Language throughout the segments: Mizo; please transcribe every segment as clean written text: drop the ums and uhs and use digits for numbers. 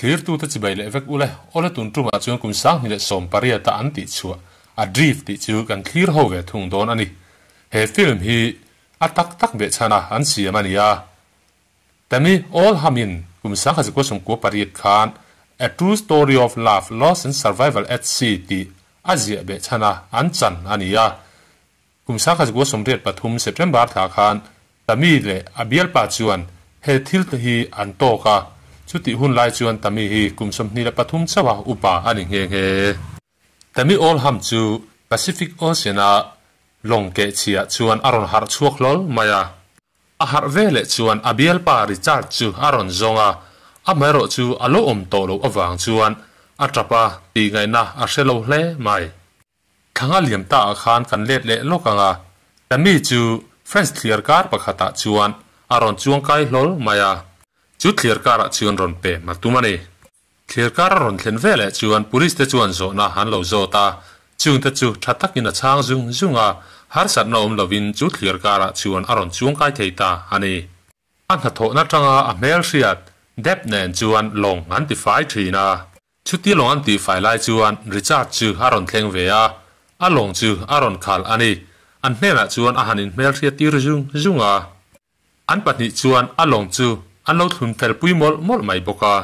Thlirtute chibai leh vek ule, awle tun tumah chuan kum 2018 a an tih chhuah Adrift tih chu kan thlir ho ve thung dawn a ni. He film hi a tak tak behchhana an siam a ni a. Tammy Oldham-in kum 1998 khan A True Story of Love, Loss and Survival at Sea tih a ziah behchhana an chan a ni a. Kum 1983 September thla khan Tammy leh a bialpa chuan he thil te hi an tawk a, chutih hun lai chuan Tammy hi kum 23 chauha upa a ni nghe nghe. Tammy Oldham chu Pacific Ocean-a lawng keh chhiah chuan a rawn harh chhuak hlawl mai a. A harh ve leh chuan a bialpa Richard chu a rawn zawng a, amaherawh chu a lo awm tawh loh avang chuan a tap a tih ngaihna a hre lo hle mai. Thlang a liam ta ah khan kan let leh lawk ang a, Tammy chu French thliar kar pakhatah chuan a rawn chuang kai hlawl mai a, chu thliar karah chuan rawn pe hma tum a ni. Thliar kar a rawn thlen veleh chuan police te chuan zawhna an lo zawt a, chungte chu tha takin a chhang zung zung a, harsatna awm lovin chu thliar karah chuan a rawn chuang kai thei ta a ni. A hnathawhna tanga a hmelhriat Deb nen chuan lawng an ti fai thin a. Chuti lawng an tihfai lai chuan Richard chu a rawn thleng ve a, a lawng chu a rawn khalh a ni. An hnenah chuan a han inhmelhriat tir zung zung a. An pahnih chuan a lawng chu an lo thlun fel pui mawlh mawlh mai bawk a.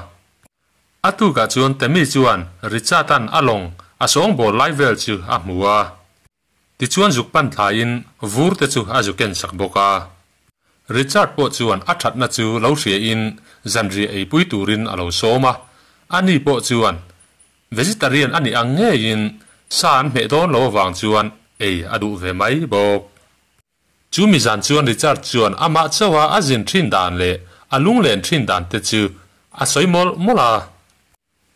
A tukah chuan Tammy chuan Richard-a'n a lawng a sawngbawl lai vel chu a hmu a. Tichuan zuk pan thlaiin vur te chu a zu ken sak bawk a. Richard pawh chuan a thatna chu lo hriain zanriah eipui turin a lo sawm a, ani pawh chuan vegetarian a nih ang ngeiin sa an hmeh dawn lo avang chuan ei a duh ve mai bawk. Chu mi zan chuan Richard chuan amah chauha a zin thin dan leh a lunglen thin dan te chu a sawi mawlh mawlh a.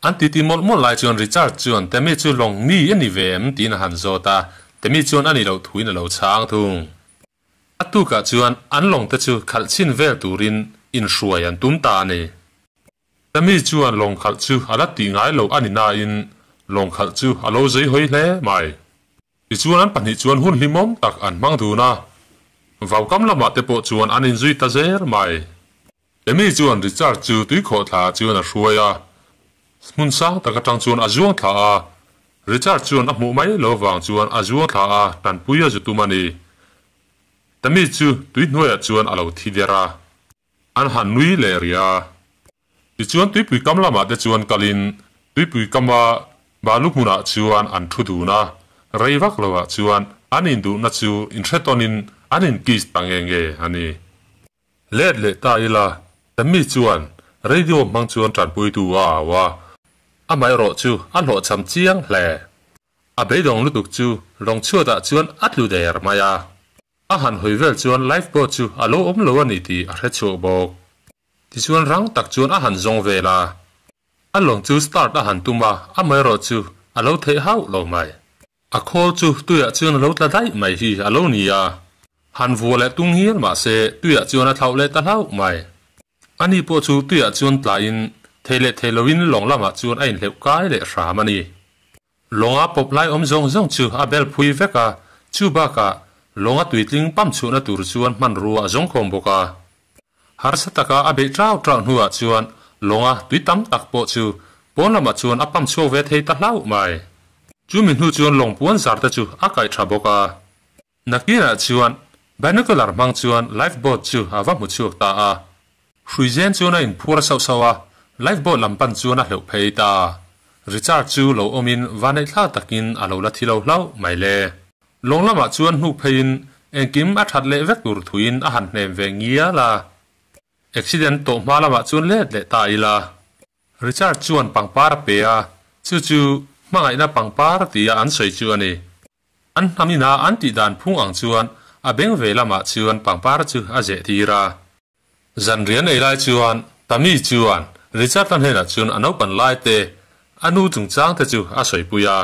An titi mawlh mawlh lai chuan Richard chuan Tammy chu lawng mi a ni ve em tiin a han zawt a, Tammy chuan a ni loh thuin a lo chhang thung. A tukah chuan an lawng te chu khalh chhin vel turin inhruai an tum ta a ni. Tammy chuan lawng khalh chu a la tih ngai lo a ni nain lawng khalh chu a lo zei hawi hle mai. Tichuan an pahnih chuan hun hlimawm tak an hmang dun a, vaukam lamah te pawh chuan an inzui ta zel mai. Amy chuan Richard chu tuikhawh thla ah chuan a hruai a, hmun sang tak atang chuan a zuang thla a, Richard chuan a hmuh mai lo vang chuan a zuang thla a, tanpui a zu tum a ni. Tammy chu tui hnuaiah chuan a lo thi der a, an han nui leh rih a. Tichuan tuipui kam lamah te chuan kalin tuipui kama balu hmunah chuan an thu dun a, rei vak loah chuan an induhna chu inhretawnin an inkiss ta nge nge a ni. Let leh ta ila, Tammy chuan radio hmang chuan tanpuitu a au a, amaherawh chu a hlawhchham chiang hle. A beidawng lutuk chu lawng chhuatah chuan a tlu der mai a, a han hawi vel chuan life boat chu a lo awm lo a ni tih a hre chhuak bawk. Tichuan rang tak chuan a han zawng vel a, a lawng chu start a han tum a, amaherawh chu a lo theih hauh lo mai. A khawl chu tuiah chuan a lo tla daih mai hi a lo ni a, han vua leh tung hial mah se tuiah chuan a thlauh leh ta hlauh mai. Ani pawh chu tuiah chuan tlain thei leh thei loin lawng lamah chuan a inhleuh kai leh hram a ni. Lawnga pawp lai awm zawng zawng chu a bel phui vek a, chu bakah lawnga tuitling pump chhuahna tur chuan hmanrua a zawng khawm bawk a. Harsa taka a beih trau trau hnuah chuan lawnga tui tam tak pawh chu pawn lamah chuan a pump chhuak ve thei ta hlauh mai. Chumi hnu chuan lawng puan zar te chu a kaih tha bawk a. Nakinah chuan binocular hmang chuan life boat chu a va hmu chhuak ta a. Hruizen chuan a inphuar sauh sauh a, life boat lam pan chuan a hleuh phei ta. Richard chu lo awmin vaneihthlak takin a lo la thi lo hlauh mai le. Lawng lamah chuan hnuk pheiin engkim a that leh vek tur thuin a han hnem ve ngial a. Accident tawh hma lamah chuan let leh ta ila. Richard chuan pangpar a pe a, chu chu hmangaihna pangpar tia an sawi chu a ni. An hnam ina an tih dan phung ang chuan a beng ve lamah chuan pangpar chu a zeh tir a. Zanrian ei lai chuan Tammy chuan Richard-a hnenah chuan a naupan lai te, a nu chungchang te chu a sawipui a.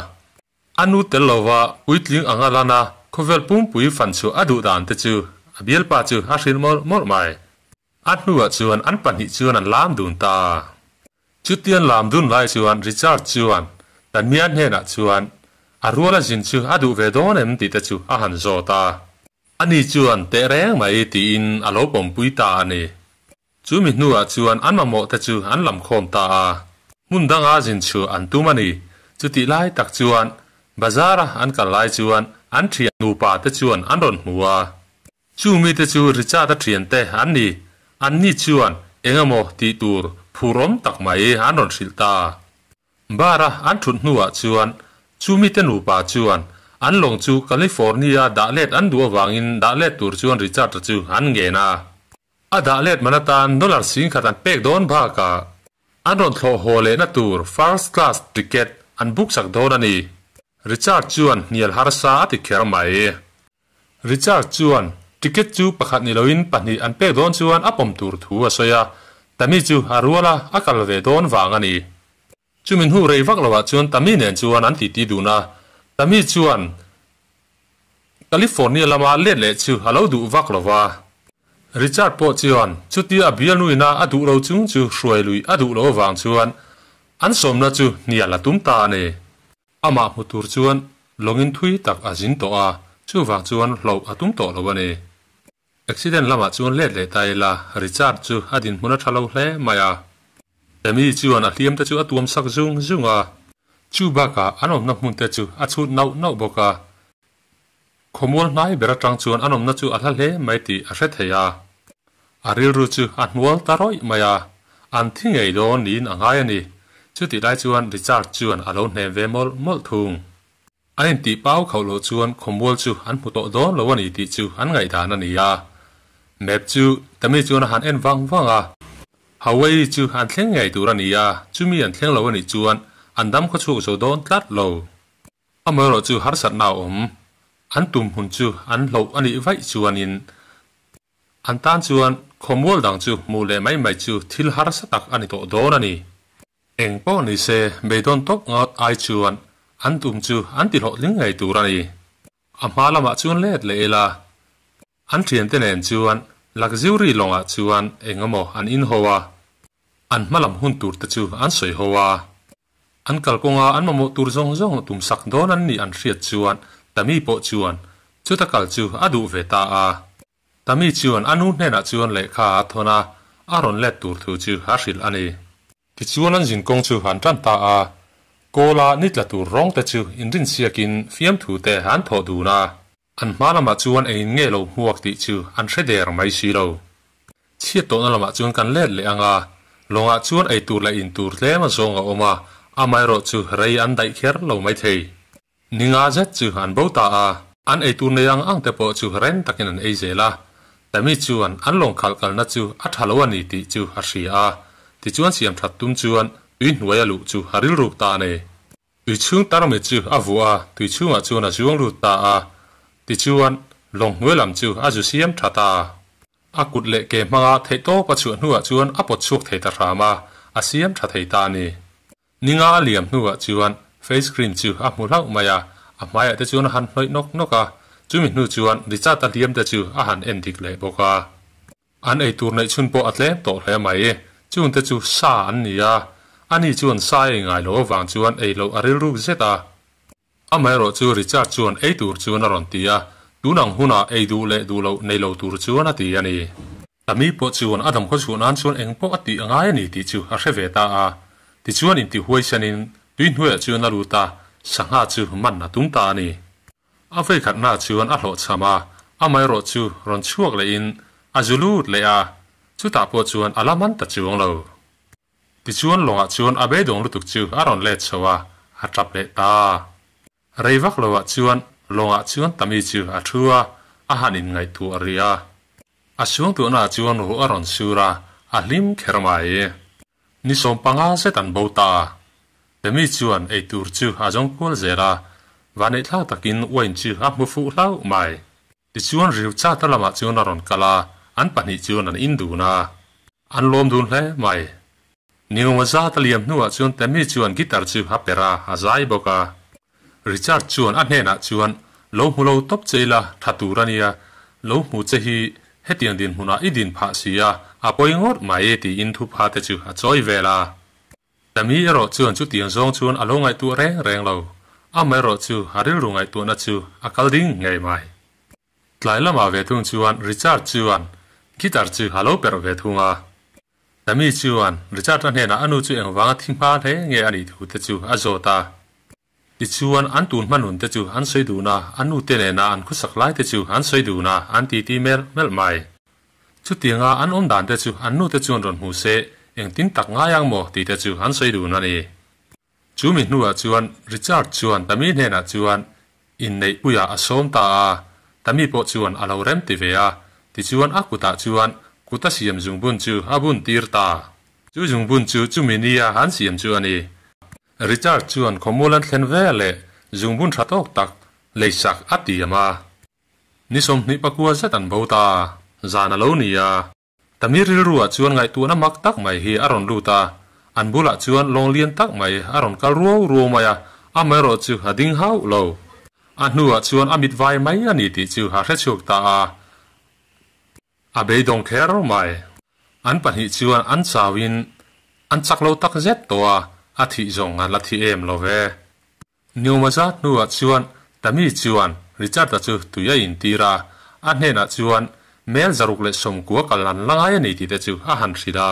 A nu tel lova puitling anga lana khawvel pumpui fan chhuah a duh dan te chu a bialpa chu a hrilh mawlh mawlh mai. A hnuah chuan an pahnih chuan an lam dun ta. Chutian lam dun lai chuan Richard chuan Tania hnenah chuan a ruala zin chu a duh ve dawn em tih te chu a han zawt a. Ani chuan teh reng mai tiin a lo pawmpui ta a ni. Chumi hnuah chuan an mamawh te chu an lam khawm ta a. Hmun danga zin chhuah an tum a ni. Chutih lai tak chuan bazar-a an kal lai chuan an thian nupa te chuan an rawn hmu a. Chu mite chu Richard-a thiante an ni. Anni chuan eng emaw tih tur phurawm tak mai an rawn hrilh ta. Bar-a an thut hnuah chuan chu mite nupa chuan an lawng chu California dah let an duh avangin dah let tur chuan Richard-a chu an ngen a. A dah let man atan dollar 10,000 an pek dawn bakah an rawn thlawh haw lehna tur first class ticket an book sak dawn a ni. Richard chuan hnial harsa a ti kher mai. Richard chuan ticket chu pakhat ni loin pahnih an pek dawn chuan a pawm tur thu a sawi a, Tammy chu a rual a, a kal ve dawn vang a ni. Chumi hnu rei vak loah chuan Tammy nen chuan an titi dun a, Tammy chuan California lama let leh chu a lo duh vak lo va. Richard pawh chuan chutia a bialnuina a duh lo chung chu hruai lui a duh lo avang chuan an sawmna chu hnial a tum ta a ni. Amah hmu tur chuan lawngin thui tak a zin tawh a, chuvang chuan hloh a tum tawh lo a ni. Accident lamah chuan let leh ta ila, Richard chu a dinhmun a tha lo hle mai a. Amy chuan a hliam te chu a tuam sak zung zung a. Chu bakah an awmna hmun te chu a chhut nauh nauh bawk a. Khawmual hnai ber atang chuan an awmna chu a hla hle mai tih a hre thei a. A rilru chu a hnual ta rawih mai a, an thi ngei dawn niin a ngai a ni. Chutih lai chuan Richard chuan a lo hnem ve mawlh mawlh thung. An intih pau khauh loh chuan khawmual chu an hmu tawh dawn lo a ni tih chu an ngaihdan a ni a. Map chu Tammy chuan a han en vang vang a. Hawaii chu an thleng ngei tur a ni a, chumi an thleng lo a nih chuan an dam khawchhuak zo dawn tlat lo. Amaherawh chu harsatna a awm. An tum hun chu an hloh a nih vaih chuanin an tan chuan khawmual dang chu hmuh leh mai mai chu thil harsa tak a ni tawh dawn a ni. Eng pawh ni se, beidawn tawp ngawt ai chuan an tum chu an ti hlawhtling ngei tur a ni. A hma lamah chuan let leh ila, an thiante nen chuan luxury lawngah chuan eng emaw an inho a, an hma lam hun tur te chu an sawi ho a. An kalkawnga an mamawh tur zawng zawng tumsak dawn an nih an hriat chuan Tammy pawh chuan chuta kal chu a duh ve ta a. Tammy chuan a nu hnenah chuan lehkha a thawn a, a rawn let tur thu chu a hrilh a ni. Tichuan an zinkawng chu an tan ta a, Kawla ni tla tur rawng te chu inrinsiakin fiamthu te an thawh dun a. An hma lamah chuan engin nge lo hmuak tih chu an hre der mai si lo. Chhiat tawhna lamah chuan kan let leh ang a, lawngah chuan ei tur leh in tur tlem a zawng a awm a, amaherawh chu rei an daih kher lo mai thei. Ni nga zet chu an bo ta a, an ei tur nei ang ang te pawh chu reng takin an ei zel a. Tammy chuan an lawng khalh kalna chu a tha lo a ni tih chu a hria a, tichuan siam that tum chuan tui hnuai a luh chu a rilruk ta a ni. Tui chhung tarmit chu a vuah a, tui chhungah chuan a zuang lut ta a. Tichuan, lawng hnuai lam chu a zu siam tha ta. A kut leh ke hmanga theihtawp a chhuah hnuah chuan a pawt chhuak thei ta hram a, a siam tha thei ta a ni. Ninga a liam hnuah chuan face cream chu a hmu hlauh mai a, a hmaiah te chuan a han hnawih nawk nawk a, chumi hnu chuan Richard-a hliam te chu a han en dik leh bawk a. An ei tur neih chhun pawh a tlem tawh hle mai, chung te chu sa an ni a, ani chuan sa ei ngai lo avang chuan ei loh a rilruk zet a. Amaherawh chu Richard chuan ei tur chuan a rawn ti a, tun ang hunah ei duh leh duh loh nei lo tur chuan a ti a ni. Tami pawh chuan a damkhaw chhuah nan chuan eng pawh a tih a ngai a ni tih chu a hre ve ta a. Tichuan intihuaisanin tui hnuaiah chuan a lut a, sangha chu man a tum ta a ni. A veikhatna chuan a hlawhchham a, amaherawh chu rawn chhuak lehin a zu lut leh a, chutah pawh chuan a la man ta chuang lo. Tichuan lawngah chuan a beidawng lutuk chu a rawn let chho a, a tap leh ta. Rei vak loah chuan lawngah chuan Tami chu a thu a, a han inngaihtuah rih a. A suangtuahnaah chuan ruh a rawn sur a, a hlim kher mai. Ni 15 zet an bo ta. Tami chuan eitur chu a zawng kual zel a, vaneihthlak takin wine chu a hmu fuh hlauh mai. Tichuan riu chata lamah chuan a rawn kal a, an pahnih chuan an in dun a. An lawm dun hle mai. Ningawnga zat a liam hnuah chuan Tammy chuan guitar chu a perh a, a zai bawk a. Richard chuan a hnenah chuan, Lo hmu lo tawp che ila, tha tur a nia. Lo hmu che hi hetiang dinhmunah i din phah si a, a pawi ngawt mai tiin thupha te chu a chawi vel a. Tammy erawh chuan chutiang zawng chuan a lo ngaihtuah reng reng lo. Amaherawh chu a rilru ngaihtuahna chu a kal ding ngei mai. Tlai lamah ve thung chuan Richard chuan guitar chu a lo perh ve thung a. Tami chuan Richard-a hnenah a nu chu engvanga thi hma hle nge a nih thu te chu a zawt a. Tichuan an tun hmanun te chu an sawi dun a, a nu te nena an khawsak lai te chu an sawi dun a, an titi melh melh mai. Chutianga an awm dan te chu an nu te chuan rawn hmu se, engtin tak ngai ang maw tih te chu an sawi dun a ni. Chu mi hnuah chuan Richard chuan Tami hnenah chuan inneihpuiah a sawm ta a, Tami pawh chuan a lo rem ti ve a, tichuan a kutah chuan kut a siam zungbun chu a bun tir ta. Chu zungbun chu chumi nia an siam chu a ni. Richard chuan khawmual an thlen ve leh zungbun tha tawk tak leisak a tiam a. Ni 24 zet an bo ta, zan a lo ni a. Tamir rilruah chuan ngaihtuahna mak tak mai hi a rawn lut a, an bulah chuan lawng lian tak mai a rawn kal ruau ruau mai a, amaherawh chu a ding hauh lo. A hnuah chuan a mit vai mai a ni tih chu a hrechhuak ta a. A beidawng kher mai. An pahnih chuan an chauin an chak lo tak zet tawh a, a thih zawng an la thi em lo ve. Niawma zat hnuah chuan Tami chuan Richard-a chu tui a intir a, a hnenah chuan mel 190 kal an la ngai a ni tih te chu a han hrilh a.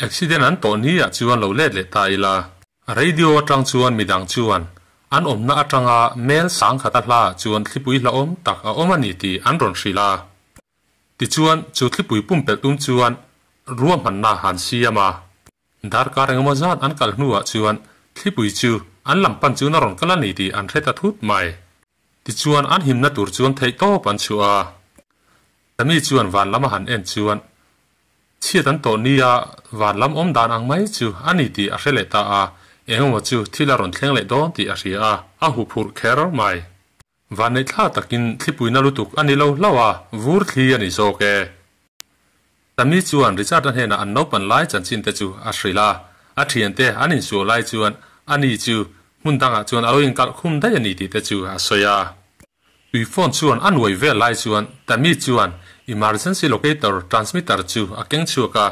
Accident an tawh ni ah chuan lo let leh ta ila. Radio atang chuan midang chuan an awmna atanga mel sangkhata hla ah chuan thlipui hlauhawm tak a awm a ni tih an rawn hrilh a. Tichuan chu thlipui pumpelh tum chuan ruahmanna han siam a. Darkar engemaw zat an kal hnuah chuan thlipui chu an lam pan chuan a rawn kal a ni tih an hre ta thut mai. Tichuan an himna tur chuan theihtawp an chhuah a. Tami chuan van lam a han en chuan Chhiat an tawh nia van lam awm dan ang mai chu a ni tih a hre leh ta a, engemaw chu thil a rawn thleng leh dawn tih a hria a, a huphurh kher mai. Vanneih thla takin thlipuina lutuk a ni lo hlauh a, vur thli a ni zawk e. Tami chuan Richard-a hnenah an naupan lai chanchin te chu a hrilh a, a thiante an insual lai chuan ani chu hmun dangah chuan a lo inkalh khum daih a ni tih te chu a sawi a. Tui phone chuan a nuai vel lai chuan Tammy chuan emergency locator transmitter chu a keng chhuak a,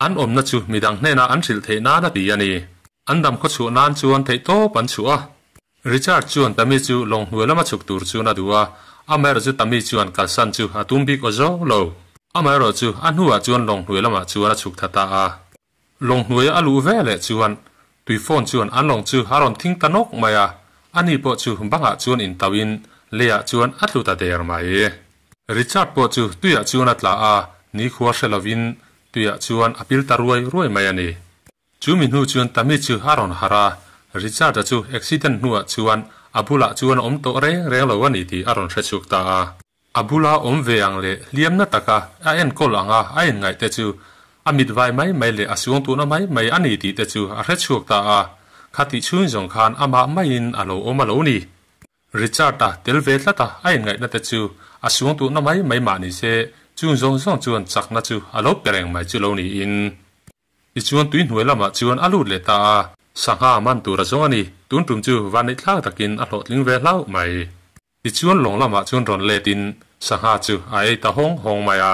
an awmna chu midang hnena an hrilh theih nan a ti a ni. An dam khaw chhuah nan chuan theihtawp an chhuah a. Richard chuan Tammy chu lawng hnuai lama chhuk tur chuan a duh a, amaherawh chu Tammy chuan kalsan chu a tum bik aw zo lo. Amaherawh chu a hnuah chuan lawng hnuai lamah chuan a chhuk tha ta a. Lawng hnuaia a luh ve leh chuan tui phone chuan an lawng chu a rawn thing ta nawk mai a, ani pawh chu bangah chuan intauhin leiah chuan a tlu ta der mai. Richard pawh chu tuiah chuan a tla a, nikhua hre lovin tuiah chuan a pil ta ruai ruai mai a ni. Chu mi hnu chuan Tammy chu a rawn harh a, Richard-a chu accident hnuah chuan a bulah chuan a awm tawh reng reng lo a ni tih a rawn hre chhuak ta a. A bula awm ve ang leh hliamna taka a enkawl anga a inngaih te chu a mit vai mai mai leh a suangtuahna mai mai a ni tih te chu a hre chhuak ta a, khatih chhung zawng khan amah maiin a lo awm a lo ni. Richard-a tel ve tlata a inngaihna te chu a suangtuahna mai mai mah ni se, chung zawng zawng chuan chakna chu a lo pe reng mai chu lo niin. Tichuan tui hnuai lamah chuan a lut leh ta a, sangha man tur a zawng a ni, tun tum chu vanneihthlak takin a hlawhtling ve hlauh mai. Tichuan lawng lamah chuan rawn let in sangha chu a ei ta hawng hawng mai a.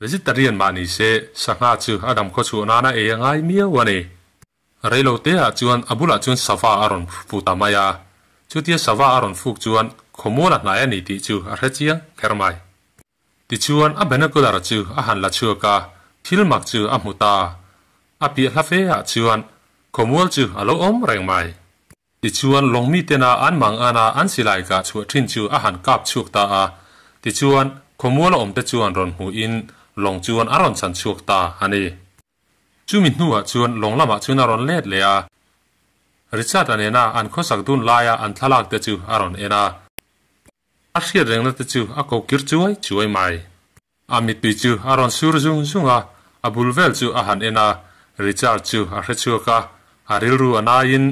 Vegetarian mah ni se sangha chu a dam khaw chhuah nana ei a ngai miau a ni. Reilo te ah chuan a bulah chuan sava a rawn fu ta mai a. Chutia sava a rawn fuk chuan khawmual a hnai a ni tih chu a hre chiang kher mai. Tichuan a binocular chu a han la chhuak a, thil mak chu a hmu ta. A piah hla fe ah chuan khawmual chu a lo awm reng mai. Tichuan lawngmi tena an mang ana an silai kah chhuah thin chu a han kap chhuak ta a. Tichuan khawmual a awmte chuan rawn hmuhin lawng chuan a rawn chhan chhuak ta a ni. Chumi hnuah chuan lawng lamah chuan a rawn let leh a. Richard-a nena an khawsak dun laia an thlalak te chu a rawn en a. A hriat rengna te chu a ko kir chuai chuai mai. A mittui chu a rawn sur zung zung a, a bul vel chu a han en a, Richard chu a hre chhuak a, a rilru a naiin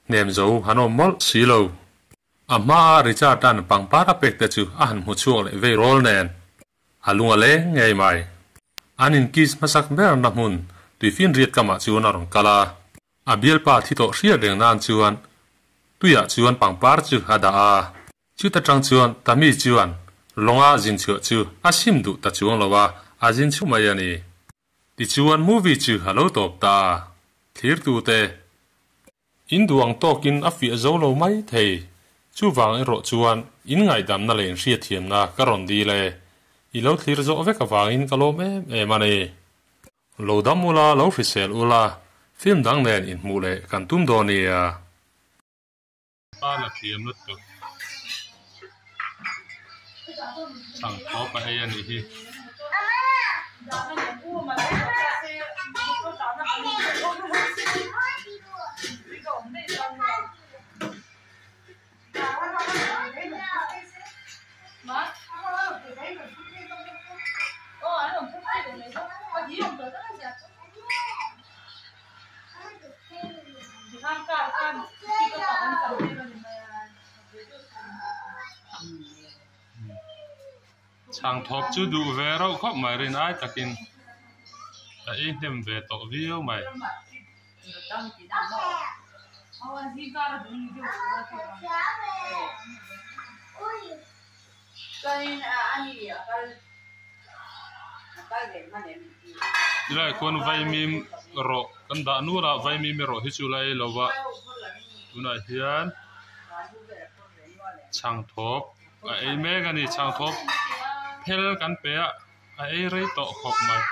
hnem zo han awm mawlh si lo. A hmaa Richard-a'n pangpar a pek te chu a han hmu chhuak leh vei rawl nen, a lung a leng ngei mai. An inkiss hmasak berna hmun tuifinriat kamah chuan a rawn kal a, a bialpa thi tawh hriat reng nan chuan tuiah chuan pangpar chu a dah a. Chuta tang chuan Tami chuan lawnga zin chhuah chu a sim duh ta chuang lo a, a zin chhuah mai a ni. Tichuan movie chu a lo tawp ta a, thlirtute. In duh ang tawkin a fiah zo lo mai thei. Chuvang erawh chuan in ngaihdamna leh in hriatthiamna ka rawn dil e. I lo thlir zawh vek avangin ka lawm em em a ni. Lo dam ula, lo hrisel ula, film dang nen inhmuh leh kan tum dawn nia. Pa la thiam lutuk. Chhang thawp a ei a nih hi. Chhang thawp chu duh ve rauh khawp mai rin ai takin a ei hnem ve tawh viau mai. Tilai khuan vaimim rawh kan dah nual a vaimim erawh hi chu la ei lo va tunah hian chhang thawp a ei mek a ni chhang thawp phel kan pe a a ei rei tawh khawp mai.